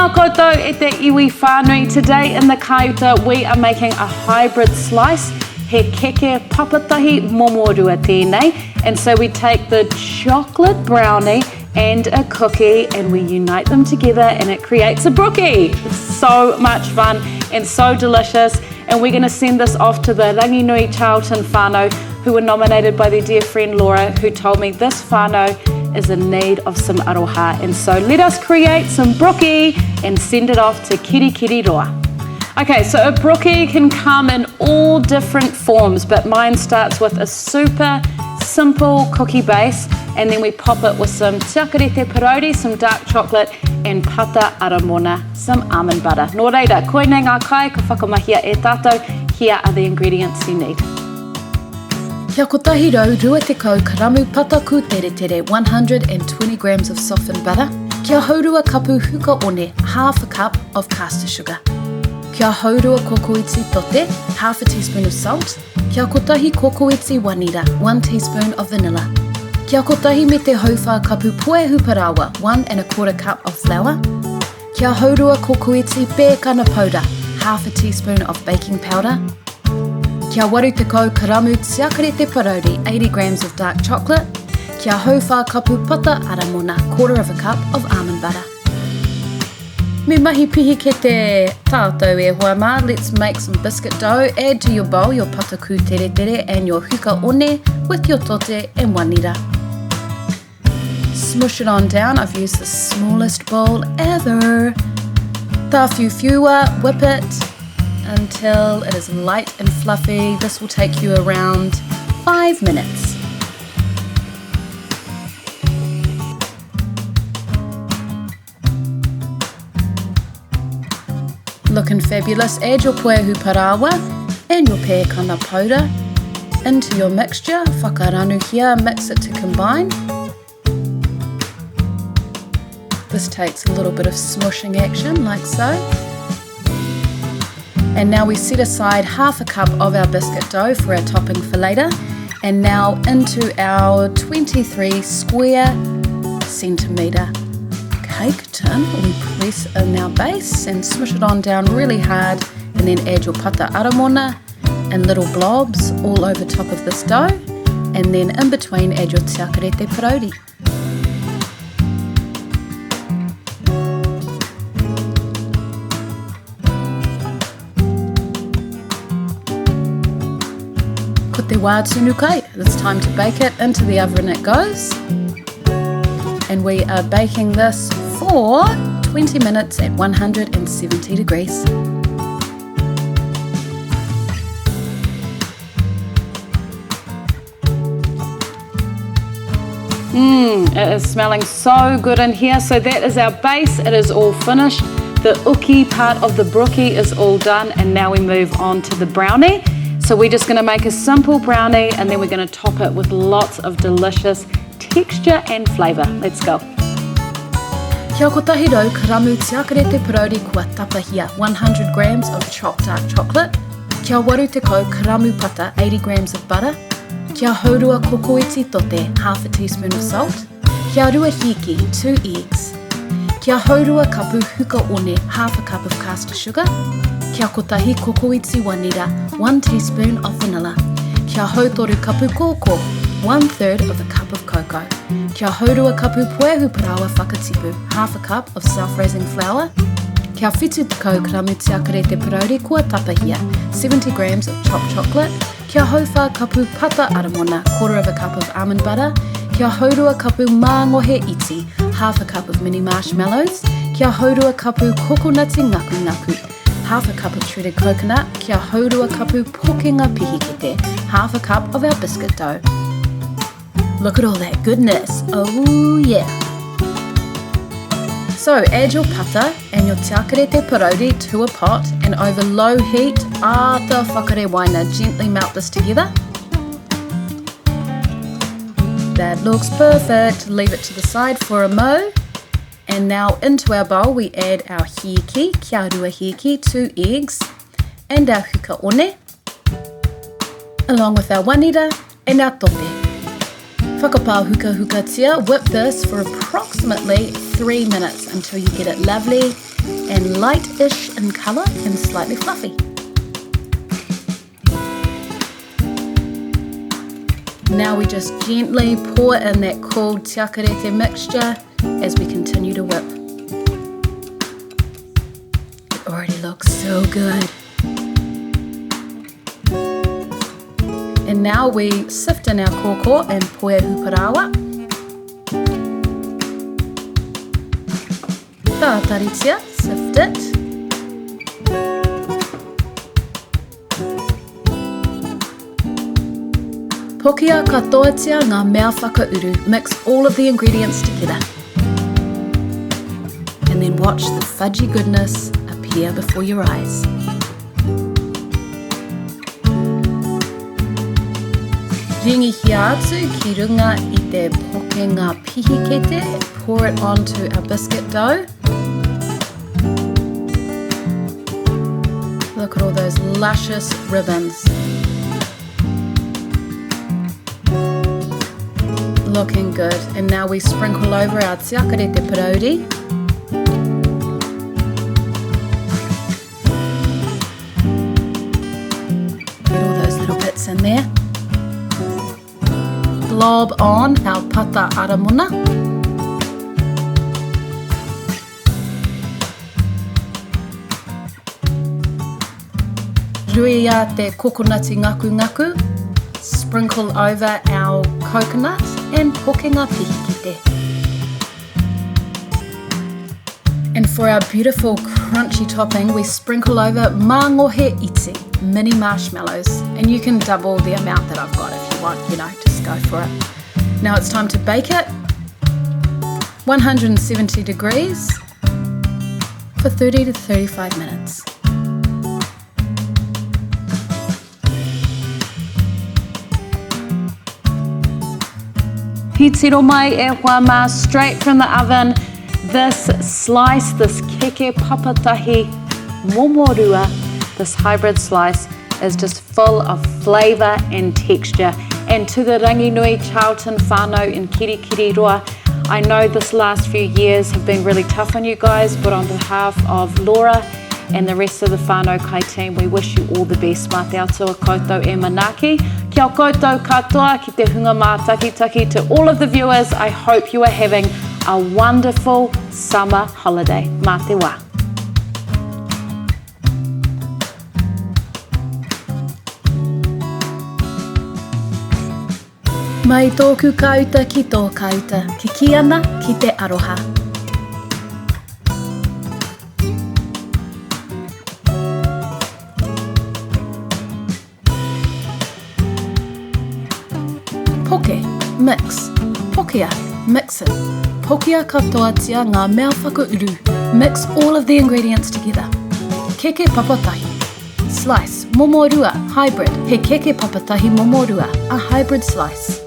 Tēnā koutou e te iwi whānui. Today in the Kāuta we are making a hybrid slice. He keke papatahi momorua tēnei. And so we take the chocolate brownie and a cookie and we unite them together and it creates a brookie. It's so much fun and so delicious. And we're going to send this off to the Ranginui Charlton whānau who were nominated by their dear friend Laura who told me this whānau is in need of some aroha. And so let us create some brookie and send it off to Kirikiriroa. Okay, so a brookie can come in all different forms, but mine starts with a super simple cookie base and then we pop it with some tiakarete parauri, some dark chocolate and pata aramona, some almond butter. Nō reira, koinei ngā kai ka whakamahia e tātou. Here are the ingredients you need. Kia 120 karamu pata kūteretere, 120 grams of softened butter, kia haurua kapu huka one, half a cup of caster sugar, kia haurua kokoiti tote, half a teaspoon of salt, Kia kotahi kokoiti wanira, one teaspoon of vanilla. Kia kotahi me te hauwhā kapu puehu parāoa, one and a quarter cup of flour. Kia haurua kokoiti pēkana paura, half a teaspoon of baking powder. Kia 80 karamu tiakarete parauri, 80 grams of dark chocolate. Kia hauwhā kapu pata aramona, quarter of a cup of almond butter. Me mahi pihikete tātou e hoa mā. Let's make some biscuit dough. Add to your bowl your pata kūteretere and your huka one with your tote and wanira. Smush it on down. I've used the smallest bowl ever. Tāwhiuwhiua, whip it until it is light and fluffy. This will take you around 5 minutes. Looking fabulous. Add your puehu parāoa and your pēkana paura into your mixture. Whakaranuhia, mix it to combine. This takes a little bit of smushing action, like so. And now we set aside half a cup of our biscuit dough for our topping for later. And now into our 23 square centimetre cake tin, we press in our base and smush it on down really hard and then add your pata aramona in little blobs all over top of this dough and then in between add your tiakarete parauri. Ko te wā tunu kai. It's time to bake it. Into the oven it goes. And we are baking this for 20 minutes at 170 degrees. Mmm, it is smelling so good in here. So that is our base. It is all finished. The uki part of the brookie is all done and now we move on to the brownie. So we're just gonna make a simple brownie and then we're gonna top it with lots of delicious texture and flavour. Let's go. Kia 100 karamu tiakarete parauri kua tapahia, 100 grams of chopped dark chocolate, kia 80 karamu pata, 80 grams of butter, Kia haurua kokoiti tote, half a teaspoon of salt, kia rua hīki, 2 eggs, kia haurua kapu huka one, half a cup of caster sugar, kia kotahi kokoiti wanira, 1 teaspoon of vanilla, kia hautoru kapu kōkō, one third of a cup of cocoa, kia haurua kapu puehu parāoa whakatipu, half a cup of self-raising flour, kia 70 karamu tiakarete parauri kua tapahia, 70 grams of chopped chocolate, Kia hauwhā kapu pata aramona, quarter of a cup of almond butter, kia haurua kapu māngohe iti, half a cup of mini marshmallows, kia haurua kapu kokonati ngakungaku, half a cup of shredded coconut, kia haurua kapu pokenga pihikete, half a cup of our biscuit dough. Look at all that goodness. Oh yeah. So add your pata and your tiakarete parauri to a pot and over low heat, āta whakarewaina, gently melt this together. That looks perfect. Leave it to the side for a mo. And now into our bowl we add our hīki, kia rua hīki, 2 eggs, and our huka one, along with our wanira and our tote. Whakapāhukahukatia, whip this for approximately 3 minutes until you get it lovely and light-ish in colour and slightly fluffy. Now we just gently pour in that cooled tiakarete mixture as we continue to whip. It already looks so good. And now we sift in our kōkō and poehu paraoa. Tātaritia, sift it. Pokia katoatia ngā mea whakauru, mix all of the ingredients together. And then watch the fudgy goodness appear before your eyes. Ringihia atu ki runga i te pokenga pihikete, pour it onto our biscuit dough. Look at all those luscious ribbons. Looking good. And now we sprinkle over our tiakarete parauri. Get all those little bits in there. Blob on our pata aramuna. Ruia te kokonati ngakungaku. Sprinkle over our coconut and pokenga pihikete. And for our beautiful crunchy topping, we sprinkle over mangohe iti, mini marshmallows. And you can double the amount that I've got if you want, you know, just go for it. Now it's time to bake it. 170 degrees for 30 to 35 minutes. He tiro mai e hoa mā, straight from the oven, this slice, this keke papatahi momorua, this hybrid slice is just full of flavour and texture. And to the Ranginui, Charlton whānau in Kirikiriroa, I know this last few years have been really tough on you guys, but on behalf of Laura and the rest of the whānau kai team, we wish you all the best. Mā te Atua koutou e manaaki. Kia koutou katoa ki te hunga mātakitaki, to all of the viewers, I hope you are having a wonderful summer holiday. Mā te wā. Mai tōku kāuta ki tō kāuta, kikī ana ki te aroha. Poke, mix, pokea, mix it. Pokea katoatia ngā mea whakauru, mix all of the ingredients together. Keke papatahi, slice, momorua, hybrid, he keke papatahi momorua, a hybrid slice.